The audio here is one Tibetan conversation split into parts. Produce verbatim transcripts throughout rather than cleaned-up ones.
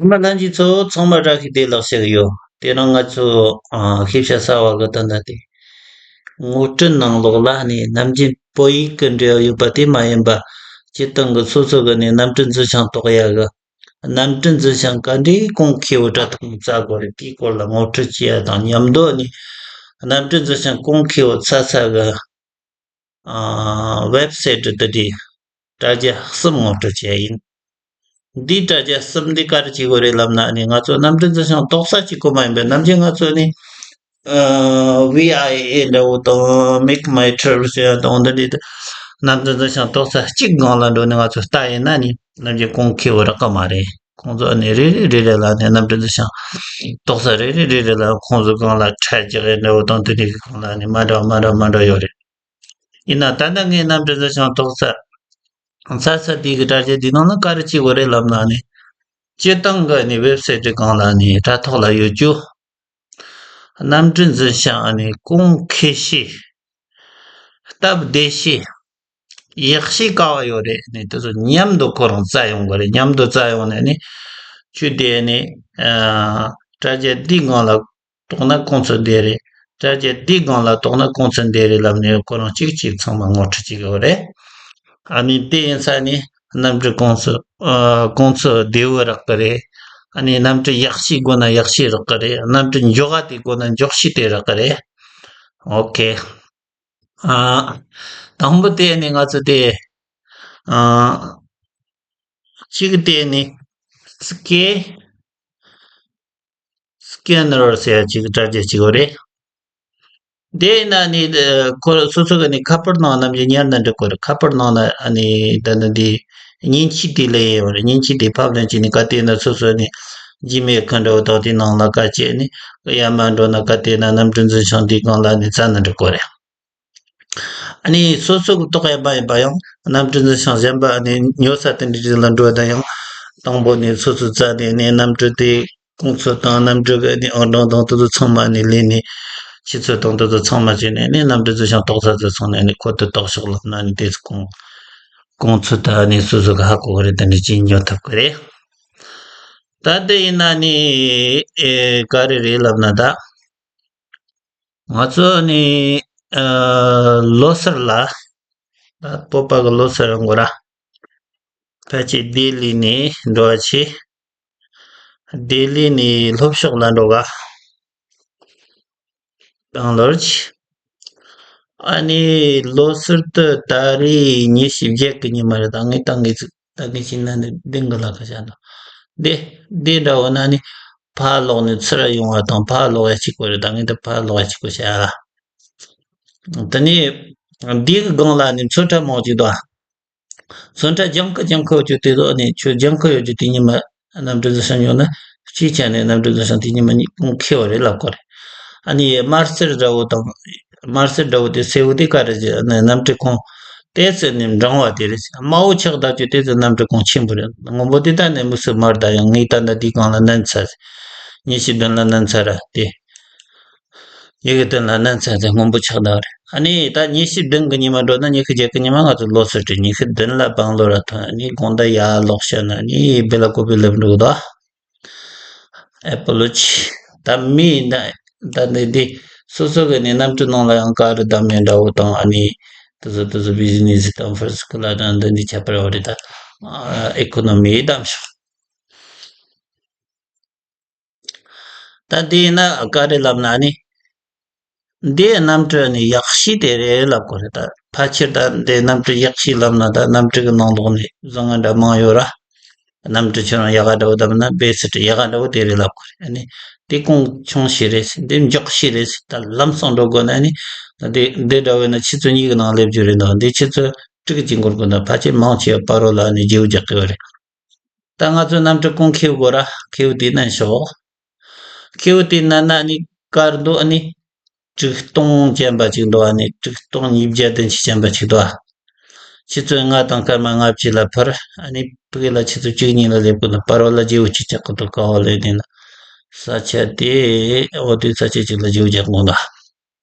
མ་ལྷན་རྒྱས་ཚོ་ཚང་མ་བཀྲ་ཤིས་བདེ་ལེགས་ཞུ་གི་ཡོད། དེ་རིང་ང་ཚོ་ཨ་ཤེས་བྱ་གསར་བ་གི་དོན་དག་དེ། ངོ་སྤྲོད་ནང་ལོགས་ལ་ནི་ནམ་རྒྱུན་བོད་ཡིག་གི་འབྲེལ་བ་ཡོད་པ་དེ་མ་ཡིན་པ། སྤྱིར་བཏང་གི་སོ་སོ་གི་ནི་གནམ་གྲུ་འཛིན་ཞིང་གཏོགས་ཡ་གི། གནམ་གྲུ་འཛིན་ཞིང་ག་འདྲའི་གོང་ཁེ་བོ་དྲ་ཐོག་ནས་བཙལ་དགོས་རེད། དེའི་སྐོར་ལ་ངོ་སྤྲོད་བྱེད་ཡ་དང་མཉམ་དུ་ནི། གནམ་གྲུ་འཛིན་ཞིང་གོང་ཁེ་བོ་བཙལ་ས་གི་ཨ་ཝེབ་སའིཊ་དེ་འདྲའི་དྲ་རྒྱ་གསུམ་ངོ་སྤྲོད་བྱས་ཡིན། འདིའི་དྲ་རྒྱ་གསུམ་འདི་ག་རེ་བྱེད་དགོས་རེད་ལབ་ན། ནི་ང་ཚོ་གནམ་གྲུ་འཛིན་ཞིང་གཏོགས་ས་གཅིག་པོ་མ་ཡིན་པར་ནམ་རྒྱུན་ང་ཚོ་ནི་ཨ་ཝི་ཨའི་ཨེ་འདྲ་བོ་དང་མེག་མའི་ཊྲིབ་ཟེར་ཡ་དང་འདི་འདྲའི་གནམ་གྲུ་འཛིན་ཞིང་གཏོགས་ས་གཅིག་སྒང་ལ་འགྲོ་ནས་ང་ཚོ་ལྟ་ཡིན་ན་ནི་ནམ་རྒྱུན་གོང་ཁེ་བོ་རག་གི་མ་རེད། ཁོང་ཚོ་ནི་རེ་རེ་རེ་རེ་ལ་ནི་གནམ་གྲུ་འཛིན་ཞིང་གཏོགས་ས་རེ་རེ་རེ་རེ་ལ་ཁོང་ཚོ་སྒང་ལ་ཁྲལ་རྒྱག་ཡ་འདྲ་བོ་དང་དེ་འདྲའི་གི་སྒང་ལ་ནི་མ་འདྲ་བ་མ་འདྲ་བ་མ་འདྲ་བ་ཡོད་རེད། ཡིན་ན་ད་ལྟ་ངས་གནམ་གྲུ་འཛིན་ཞིང་གཏོགས་ས་བཙལ་ས་དེ་གི་དྲ་རྒྱ་དེའི་ནང་ལ་ག་རེ་བྱེད་དགོས་རེད་ལབ་ན་ནི། སྤྱིར་བཏང་གི་ནི་ཝེབ་སའིཊ་གང་ལ་ནི་དྲ་ཐོག་ལ་ཡོད་རྒྱུ། གནམ་གྲུ་འཛིན་ཞིང་ནི་གོང་ཁེ་ཤོས། སྟབས་བདེ་ཤོས། ཡག་ཤོས་ག་བ་ཡོད་རེད། ནི་དེ་ཚོ་མཉམ་དུ་ཁོ་རང་བཙལ་ཡོང་གི་རེད། མཉམ་དུ་བཙལ་ཡོང་ནས་ནི། ཁྱོད་དེ་ནི་ཨ་དྲ་རྒྱ་འདིའི་སྒང་ལ་གཏོགས་ན་གོང་ཚད་འདི་རེད། དྲ་རྒྱ་འདིའི་སྒང་ལ་གཏོགས་ན་གོང་ཚད་འདི་རེད་ལབ་ནས་ཁོ་རང་གཅིག་གཅིག་ཚང་མ་ངོ་སྤྲོད་བྱེད་ཀྱི་ཡོད་རེད། ཨ་ནི་དེ་ཡིན་ས་ནི་གནམ་གྲུ་གོང་ཚད་ཨ་གོང་ཚད་བདེ་བོ་རག་གི་རེད། ཨ་ནི་གནམ་གྲུ་ཡག་ཤོས་དགོས་ན་ཡག་ཤོས་རག་གི་རེད། གནམ་གྲུ་མགྱོགས་ག་དེ་དགོས་ན་མགྱོགས་ཤོས་དེ་རག་གི་རེད། ཨོ་ཁེ། ཨ། དང་པོ་དེ་ནི་ང་ཚོ་དེ། ཨ། གཅིག་དེ་ནི། སི་ཀེ། སི་ཀེ་ནར་ཟེར་ཡ་གཅིག་དྲ་རྒྱ་གཅིག་ཡོད་རེད། དེ་ན་ནི། ཁོ་སོ་སོ་གི་ནི་ཁ་པར་ནང་ནམ་རྒྱུན་ཉར་ན་འགྲིག་གི་རེད། ཁ་པར་ནང་ན་ཨ་ནི་ད་ནི་འདི། མཉེན་ཆས་དེ་ལས་ཡོད་རེད། མཉེན་ཆས་དེ་ཕབ་ལེན་བྱས་ནི་ག་དེ་ན་སོ་སོ་ནི། ཇི་མེལ་ཁ་འདྲ་བོ་དང་དེ་ནང་ལ་བཀར་བྱས་ནི། ཡར་མར་འགྲོ་ན་ག་དེ་ན་གནམ་གྲུ་འཛིན་ཞིང་དེའི་སྒང་ལ་ནི་བཙལ་ན་འགྲིག་གི་རེད། ཨ་ནི་སོ་སོ་གི་གཏོགས་ཡ་མ་ཡིན་པ་ཡང་གནམ་གྲུ་འཛིན་ཞིང་གཞན་པ་ནི་ཉོ་ས་དེ་འདྲ་ཅིག་ལ་འགྲོ་ཡ་ད་ཡང་དང་པོ་ནི་སོ་སོ་བཙལ་ནས་ནི་གནམ་གྲུ་དེ་གོང་ཚད་དང་གནམ་གྲུ་གི་ནི་ཨང་གྲངས་དང་དེ་ཚོ་ཚང་མ་ནི་ལེན་ནས་ཆུ་ཚོད་དང་དེ་ཚོ་ཚང་མ་བྱས་ནས་ནི་གནམ་གྲུ་འཛིན་ཞིང་གཏོགས་ས་ཚོ་སོང་ནས་ནི་ཁོ་དེ་གཏོགས་ཤོག་ལབ་ན་ནི་དེ་ཚོ་གོང་གོང་ཚད་ད་ནི་སོ་སོ་གི་ཧ་གོ་གི་རེད། དེ་འདྲ་ཅིག་ཉོ་ཐུབ་གི་རེད། ད་དེ་ཡིན་ན་ནི་ཨེ་ག་རེ་རེད་ལབ་ན་ད། ང་ཚོ་ནི་ཨ་ལོ་སར་ལ། ད་བོད་པ་གི་ལོ་སར་འགོ་ར། ཕལ་ཆེར་ལྡི་ལི་ནས་འགྲོ་བ་ཆེ། ལྡི་ལི་ནས་ལྷོ་ཕྱོགས་ལ་འགྲོ་ག་བང་ལོར་ཆེ། ཨ་ནི་ལོ་སར་དུ་ད་རེས་ཉི་ཤུ་བརྒྱད་གི་ཉི་མ་རེད། ད་ངས་ད་ངས་ཚིག་ད་ངས་ཤིང་ན་འདི་འདི་འགི་ལ་ཁ་བྱ་དང་། འདི་འདི་འདྲ་བོ་ན་ནི་ཕར་ལོག་ནས་ཚུར་ཡོང་བ་དང་ཕར་ལོག་ཡ་གཅིག་པོ་རེད། ད་ངས་འདི་ཕར་ལོག་ཡ་གཅིག་པོ་བྱ་ཡ་ལ། དེ་ནས་འདི་གི་སྒང་ལ་ནི་མཚོན་ཁྲ་མང་གཅིག་འདུག་མཚོན་ཁྲ་ལྗང་ཁུ་ལྗང་ཁུ་ཡོད་རྒྱུ་དེ་ཚོ་ནི་ཁྱོད་ལྗང་ཁུ་ཡོད་རྒྱུ་དེ་ཉི་མ་གནམ་གྲུ་འཛིན་ཞིང་ཡོང་ན་སྤྱིའི་ཆ་ནས་གནམ་གྲུ་འཛིན་ཞིང་དེ་ཉི་མ་གོང་ཁེ་བ་རེད་ལབ་དགོས་རེད། ཨ་ནི་དམར་སེར་འདྲ་བོ་དང་། དམར་སེར་འདྲ་བོ་དེ་སེར་བོ་དེ་ག་རེ་ཟེར་ན་གནམ་གྲུ་གོང་། དེ་ཚོ་ནི་འབྲིང་བ་དེ་རེད། དམར་བོ་ཆགས་ད་ཅུ་དེ་ཚོ་གནམ་གྲུ་གོང་ཆེན་པོ་རེད། སྔོན་པོ་དེ་ད་ནི་མི་སུ་དམར་ད་ཡང་ངས་ད་ལྟ་དེའི་སྒང་ལ་མནན་ཚར། ཉི་ཤུ་བདུན་ལ་མནན་ཚར་ར་དེ། ཉི་ཤུ་བདུན་ལ་མནན་ཚར་དེ་སྔོན་པོ་ཆགས་ད་རེད། ཨ་ནི་ད་ཉི་ཤུ་བདུན་གི་ཉི་མ་འགྲོ་ན་ཉི་ཤུ་བརྒྱད་གི་ཉི་མ་ང་ཚོ་ལོ་སར་བྲིས། ཉི་ཤུ་བདུན་ལ་བང་ལོར་ར་ཐོན། ཨ་ནི་དགོང་དག་ཡར་ལོག་ཤ་ན་ནི་བེ་ལ་ཀོ་བེ་ལབ་འགྲོ་གི་འདུག་ཨེ་པོ་ལོ་ཆི། ད་མི་ཡིན་ན་ད་འདི་འདི་སོ་སོ་གི་ནི་གནམ་གྲུ་ནང་ལ་ཡང་ཀ་རི་བདམས་ཡས་འདྲ་བོ་དང་། ཨ་ནི་དེ་ཚོ་དེ་ཚོ་བི་ཛི་ནེ་སི་དང་ཕར་སི་ཀི་ལ་དང་འདི་འདི་ཁྱད་པར་ཡོད་རེད། ད་ཨེ་ཀོ་ནོ་མི་བདམས་ཤོག་ད་འདི་ཡིན་ན་ཀ་རེ་ལབ་ན་ནི། འདི་གནམ་གྲུ་ནི་ཡག་ཤོས་དེ་རེད་ལབ་དགོས་རེད། ད་ཕལ་ཆེར་ད་འདི་གནམ་གྲུ་ཡག་ཤོས་ལབ་ན་ད་གནམ་གྲུ་གི་ནང་ལོགས་ནས་བཟང་ང་འདྲ་མང་ཡོད་ར། གནམ་གྲུ་ཁྱོད་རང་ཡག་ག་འདྲ་བོ་བདམས་ན་བེ་སི་ཊི་ཡག་ག་འདྲ་བོ་དེ་རེད་ལབ་དགོས་རེད། ཨ་ནི་འདི་གོང་ཆུང་ཤོས་རེད། འདི་མགྱོགས་ཤོས་རེད། ད་ལམ་སང་འགྲོ་དགོས་ན་ནི། འདི་འདི་འདྲ་བོ་ཡིན་ན་ཆུ་ཚོད་གཉིས་ཀྱི་ནང་སླེབས་རྒྱུ་རེད་འདུག་འདི་ཆུ་ཚོད་དྲུག་ཅིག་འགོར་དགོས་འདུག་ཕལ་ཆེར་མང་ཆེ་བ་བར་རོ་ལ་ནི་བརྗེ་པོ་རྒྱག་གི་ཡོད་རེད། ད་ང་ཚོའི་གནམ་གྲུ་གོང་ཁེ་པོ་དགོས་ར། ཁེ་པོ་དེ་མནན་ཤོག་ཁེ་པོ་དེ་མནན་ན་ནི་ཀ་རི་འདུག་ཨ་ནི་དྲུག་སྟོང་ཅན་པ་ཅིག་འདུག་ཨ་ནི་དྲུག་སྟོང་ཉིས་བརྒྱ་བདུན་ཅུ་ཅན་པ་ཅིག་འདུག་ཆུ་ཚོད་ལྔ་དང་སྐར་མ་ལྔ་བཅུ་ལ་འཕུར། ཨ་ནི་ཕ་གི་ལ་ཆུ་ཚོད་བཅུ་གཉིས་ལ་སླེབས་དགོས་འདུག་བར་པ་ལ་བརྗེ་པོ་ཅིག་རྒྱག་གི་འདུག་ཀ་བ་ལས་ནི་ན། ས་ཆ་དེ་འོ་དེ་ས་ཆ་ཅིག་ལ་བརྗེ་པོ་རྒྱག་དགོས་འདུག་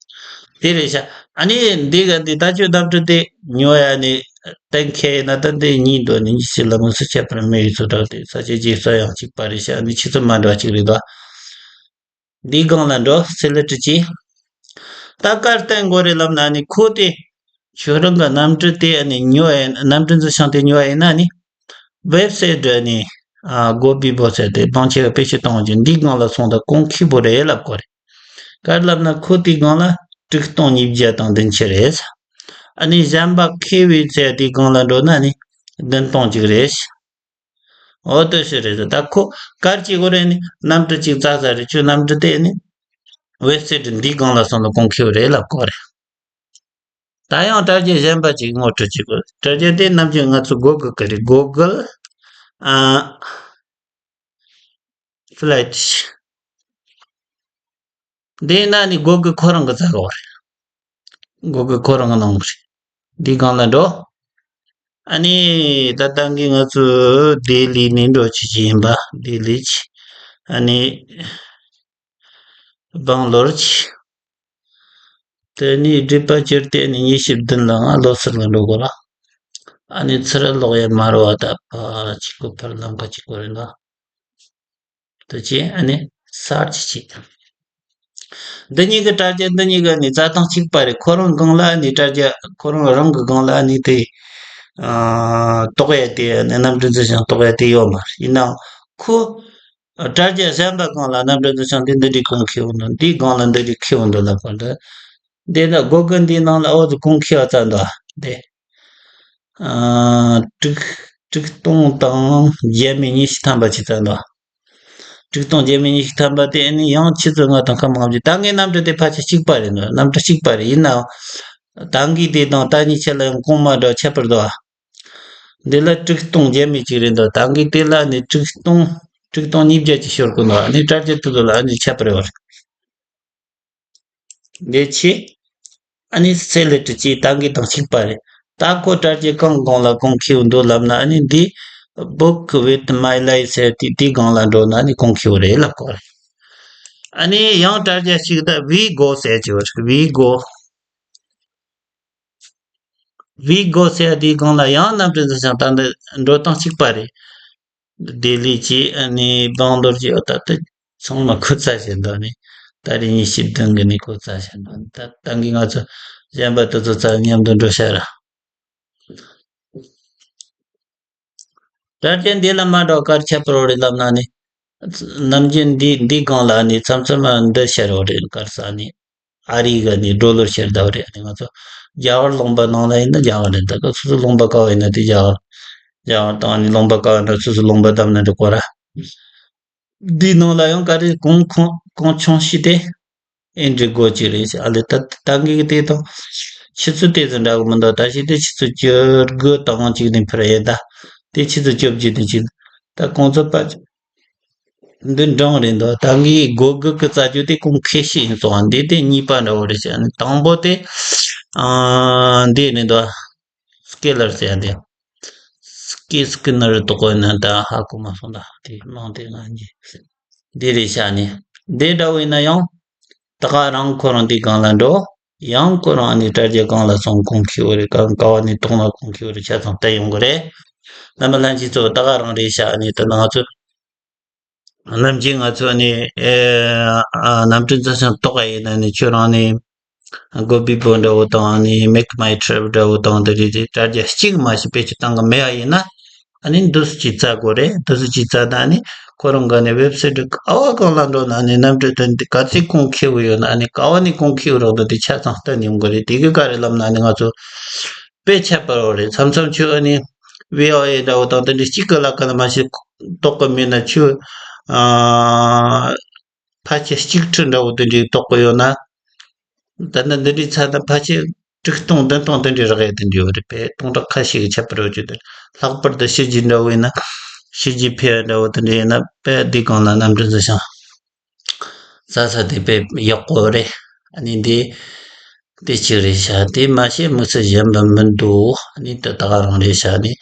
དེ་རེད་ཤག་ཨ་ནི་འདི་ག་འདི་ད་ཆོས་གནམ་གྲུ་དེ་ཉོ་ཡ་ནི་ གཏན་འཁེལ་ཡིན་ན་ད་འདི་གཉིས་འདོད་ནི་གཉིས་ཀྱི་ལམ་དངོས་སུ་ཁྱད་པར་མེད་པའི་ཚུལ་དྲངས་ཏེ་ས་བཅད་རྗེས་སུ་ཡང་གཅིག་པ་རེད་ཤག་ནི་ཆོས་ཚུལ་མ་འདྲ་བ་གཅིག་རེད་དོ། འདིའི་སྒང་ལ་འགྲོ་སེ་ལི་ཀྲི་ཅི། ད་གར་བསྟན་དགོས་རེད་ལབ་ན་ནི་ཁོ་དེ་ཁྱོད་རང་གི་གནམ་གྲུ་དེ་ནི་ཉོ་ཡ་གནམ་གྲུ་འཛིན་བྱང་དེ་ཉོ་ཡ་ཡིན་ན་ནི་ཝེབ་སའིཊ་ནི་ཨ་གོ་པི་བོ་ཟེར་ཏེ་དབང་ཆེ་བ་བེད་སྤྱོད་གཏོང་རྒྱུ་འདིའི་སྒང་ལ་སོང་ད་གོང་ཁེ་པོ་རེད་ལབ་དགོས་རེད། གར་ལབ་ན་ཁོ་དེའི་སྒང་ལ་དྲུག་སྟོང་ཉིས་བརྒྱ་དང་བདུན་ཅུ་རེད། ཨ་ནི་གཞན་པ་ཁེ་ཝི་ཟེར་དེའི་སྒང་ལ་འགྲོ་ན་ནི་བདུན་སྟོང་གཅིག་རེད། འོ་དེ་ཤི་རེད། ད་ཁོ་གར་གྱི་གོ་རེ་ནི་གནམ་གྲུ་གཅིག་བཙལ་ས་རེད། ཁྱོད་གནམ་གྲུ་དེ་ནི་ཝེབ་སའིཊ་འདིའི་སྒང་ལ་སོང་ན་གོང་ཁེ་པོ་རེད་ལབ་དགོས་རེད། ད་ཡང་དྲ་རྒྱ་གཞན་པ་ཅིག་ངོ་སྤྲོད་བྱེད་དགོས། དྲ་རྒྱ་དེ་ནམ་རྒྱུན་ང་ཚོ་གུ་གལ་གི་རེད། གུ་གལ་ཨ་ཕི་ལའེ་ཊི། འདི་ན་ནི་གུ་གལ་ཁོ་རང་གི་བཙལ་གོ་རེད། གུ་གལ་ཁོ་རང་གི་ནང་རེད། འདིའི་སྒང་ལ་འགྲོ། ཨ་ནི་ད་ལྟ་གི་ང་ཚོ་ལྡི་ལི་ནས་འགྲོ་བྱེད་ཀྱི་ཡིན་པ། ལྡི་ལི་ཆི། ཨ་ནི་སྦང་ལོར་ཆི། དེ་ནས་སྒྲིབ་པ་སྐྱུར་ཏེ་ནི་ཉི་ཤུ་བདུན་ལ་ང་ལོ་སར་ལ་འགྲོ་དགོས་ལ། ཨ་ནི་ཚུར་ལོག་ཡ་མར་བ་ད་ཕ་གཅིག་གོ་ཕར་ལམ་ཁ་གཅིག་གོ་རེད་ལ། དེ་བྱས་ཨ་ནི་གསར་གྱི་བྱེད། འདི་གཉིས་ཀྱི་དྲ་རྒྱ་འདི་གཉིས་ཀ་ནི་རྩ་དང་གཅིག་པ་རེད། ཁོ་རང་སྒང་ལ་ནི་དྲ་རྒྱ་ཁོ་རང་རང་གི་སྒང་ལ་ནི་དེ་ཨ་གཏོགས་ཡ་དེ་ནི་གནམ་གྲུ་འཛིན་བྱང་གཏོགས་ཡ་དེ་ཡོད་མ་རེད། ཡིན་ནའང་ཁོ་དྲ་རྒྱ་གཞན་པ་སྒང་ལ་གནམ་གྲུ་འཛིན་བྱང་དེ་འདི་འདྲའི་གོང་ཁེ་པོ་འདུག་འདིའི་སྒང་ལ་འདི་འདྲའི་ཁེ་པོ་འདུག་ལབ་པ་འདི། འདི་ན་གུ་གལ་འདིའི་ནང་ལ་འོ་ཙི་གོང་ཁེ་པོ་བཙལ་འདུག་ཨ་འདི། ཨ་དྲུག་དྲུག་སྟོང་དང་བརྒྱད་མེད་ཉི་ཤུ་ཐམ་པ་ཅིག་བཙལ་འདུག་དྲུག་སྟོང་བརྒྱད་མེད་ཉི་ཤུ་ཐམ་པ་དེ་ནི་ཡང་ཆུ་ཚོད་ལྔ་དང་སྐར་མ་ལྔ་བཅུ། ད་ངའི་གནམ་གྲུ་དེ་ཕལ་ཆེར་གཅིག་པ་རེད་འདུག་གནམ་གྲུ་གཅིག་པ་རེད། ཡིན་ནའང་ད་གིན་དེ་དང་ད་གཉིས་ཆ་ལ་ཡང་གོང་མ་འདྲ་ཁྱད་པར་འདུག་འདི་ལ་དྲུག་སྟོང་བརྒྱད་མེད་ཅིག་རེད་འདུག་ད་གིན་དེ་ལ་ནི་དྲུག་སྟོང་དྲུག་སྟོང་ཉིས་བརྒྱ་ཅིག་ཤོར་གི་འདུག་ཨ་ནི་དྲ་རྒྱ་དེ་ཚོ་ལ་ཨ་ནི་ཁྱད་པར་ཡོད་རེད། འདི་ཆེ། ཨ་ནི་སེ་ལི་ཀྲི་ཅི་ད་གིན་དང་གཅིག་པ་རེད། ད་ཁོ་དྲ་རྒྱ་གང་སྒང་ལ་གོང་ཁེ་པོ་འདུག་ལབ་ན་ཨ་ནི་འདི་Book with My Life ཟེར་དེ་དེའི་སྒང་ལ་འགྲོ་ན་ཨ་ནི་གོང་ཁེ་པོ་རེད་ལབ་དགོས་རེད། ཨ་ནི་ཡང་དྲ་རྒྱ་ཞིག་ད་ཝི་གོ་ཟེར་གྱི་ཡོད་རེད། ཝི་གོ། ཝི་གོ་ཟེར་དེའི་སྒང་ལ་ཡང་གནམ་གྲུ་འཛིན་བྱང་ད་འདི་འགྲོ་སྟངས་གཅིག་པ་རེད། ལྡི་ལི་ཅི་ཨ་ནི་སྦང་ལོར་ཅི་ཨ་ད་ལྟ་ཚང་མ་ཁོ་བཙལ་བཞིན་འདུག་ནི་ད་རེས་ཉི་ཤུ་བདུན་གི་ནི་ཁོ་བཙལ་བཞིན་འདུག་ད་ད་གིན་ང་ཚོ་གཞན་པ་དེ་ཚོ་བཙལ་མཉམ་དུ་འགྲོ་ཤ་ར། དྲ་རྒྱ་འདི་ལ་མ་འགྲོ་གར་ཁྱད་པར་རེད་ལབ་ན་ནི། ནམ་རྒྱུན་འདི་འདི་སྒང་ལ་ནི་མཚམས་མཚམས་འདི་ཤར་བ་རེད། གར་ས་ནི་ཨ་རི་ག་ནི་ཌོ་ལར་ཤར་ད་བ་རེད། ནི་ང་ཚོ་རྒྱ་གར་ལུང་པ་ནང་ལ་ཡིན་ན་རྒྱ་གར་རེད། ད་ག་སོ་སོ་ལུང་པ་ག་བ་ཡིན་ན་དེ་རྒྱ་གར། རྒྱ་གར་དང་ནི་ལུང་པ་ག་བ་ན་སོ་སོ་ལུང་པ་བདམས་ན་འགྲིག་གོ་ར། འདིའི་ནང་ལ་ཡང་ག་རེ་གོང་གོང་གོང་ཆུང་ཞིག་དེ་ཨིན་ཌི་གོ་ཅིག་རེད་ཤག་ཨ་ལེ་ད་ད་གིན་དེ་དང་ཆུ་ཚོད་དེ་ཚོ་འདྲ་གི་མི་འདུག་ད་ཞིག་དེ་ཆུ་ཚོད་བཅུ་དགུ་དང་གཅིག་ནས་ཕེབས་ཡོད། ད་དེ་ཆུ་ཚོད་བཅོ་བརྒྱད་དེ་ཅིག་ད་གོང་ཚོད་པ་འདི་འབྲིང་རེད་འདུག་ད་གིན་གོ་གལ་གི་རྩ་རྒྱུ་དེ་གོང་ཁེ་ཤི་ཡིན་སོང་། འདི་དེ་གཉིས་པ་འདྲ་བོ་རེད་ཤག་ཨ་ནི་དང་པོ་དེ་ཨ་འདི་རེད་འདུག་སི་ཀེ་ལར་ཟེར་ཡ་དེ། སི་ཀེ་སི་ཀེ་ནར་དུ་བཀོད་ན་ད་ཧ་གོ་མ་སོང་། ད་དེ་མང་དེ་ང་གཉིས་འདི་རེད་ཤག་ནི་འདི་འདྲ་བོ་ཡིན་ན་ཡང་ད་ག་རང་ཁོ་རང་འདི་སྒང་ལ་འགྲོ། ཡང་ཁོ་རང་ནི་དྲ་རྒྱ་སྒང་ལ་སོང་གོང་ཁེ་པོ་རེད། ག་ག་བ་ནི་གཏོང་ན་གོང་ཁེ་པོ་རེད། ཆ་ཚང་བལྟ་ཡོང་གི་རེད། རྣམ་པ་ལྷན་རྒྱས་ཚོ་ད་ག་རང་རེད་ཤག་ནི་ད་ང་ཚོ་ནམ་རྒྱུན་ང་ཚོ་ནི་ཨེ་ཨ་གནམ་གྲུ་འཛིན་བྱང་གཏོགས་ཡ་ཡིན་ན་ནི་ཁྱོད་རང་ནི་གོ་པི་བོ་འདྲ་བོ་དང་ནི་Make My Trip འདྲ་བོ་དང་དེ་རིགས་དེ་དྲ་རྒྱ་གཅིག་མ་ཞིག་བེད་སྤྱོད་བཏང་གི་མེད་པ་ཡིན་ན་ཨ་ནི་འདུག་སེ་ཅིག་བཙལ་དགོས་རེད། འདུག་སེ་ཅིག་བཙལ་ན་ནི་ཁོ་རང་ག་ནི་ཝེབ་སའིཊ་ག་བ་གང་ལ་འགྲོ་ན་ནི་གནམ་གྲུ་དེ་འདི་ག་ཚོད་གོང་ཁེ་པོ་ཡོད་ན་ཨ་ནི་ག་བ་ནི་གོང་ཁེ་པོ་རོགས་འདུག་དེ་ཆ་ཚང་བསྟན་ཡོང་གི་རེད། དེ་གི་ག་རེ་ལབ་ན་ནི་ང་ཚོ་དཔེ་ཁྱད་པར་བ་རེད། མཚམས་མཚམས་ཁྱོད་ཨ་ནི་ཝི་ཨོ་ཨེ་འདྲ་བོ་དང་དེ་འདྲ་གཅིག་གི་ལ་ཀ་ལ་མ་ཞིག་གཏོགས་གི་མེད་ན་ཁྱོད་ཨ་ཕལ་ཆེར་གཅིག་ཁྲི་འདྲ་བོ་དེ་འདྲའི་གཏོགས་གི་ཡོད་ན། ད་ནི་འདི་འདྲའི་ཚད་ན་ཕལ་ཆེར་དྲུག་སྟོང་བདུན་སྟོང་དེ་འདྲའི་རག་ཡ་དེ་འདྲའི་ཡོད་རེད་པས། སྟོང་ཕྲག་ཁ་ཤས་ཀྱི་ཁྱད་པར་ཡོད་རྒྱུ་དེ། ལྷག་པར་དུ་ཕྱི་རྒྱལ་འདྲ་བོ་ཡིན་ན་ཕྱི་རྒྱལ་ཕེབས་ཡ་འདྲ་བོ་དེ་འདྲ་ཡིན་ན་དཔེ་འདི་སྒང་ལ་གནམ་གྲུ་འཛིན་བྱང་བཙལ་ས་དེ་དཔེ་ཡག་པོ་རེད། ཨ་ནི་འདི་དེ་གཅིག་རེད་ཤག་དེ་མ་ཤེས་དམིགས་བསལ་གཞན་པ་མི་འདུག་ཨ་ནི་ད་ད་ག་རང་རེད་ཤག་ནི་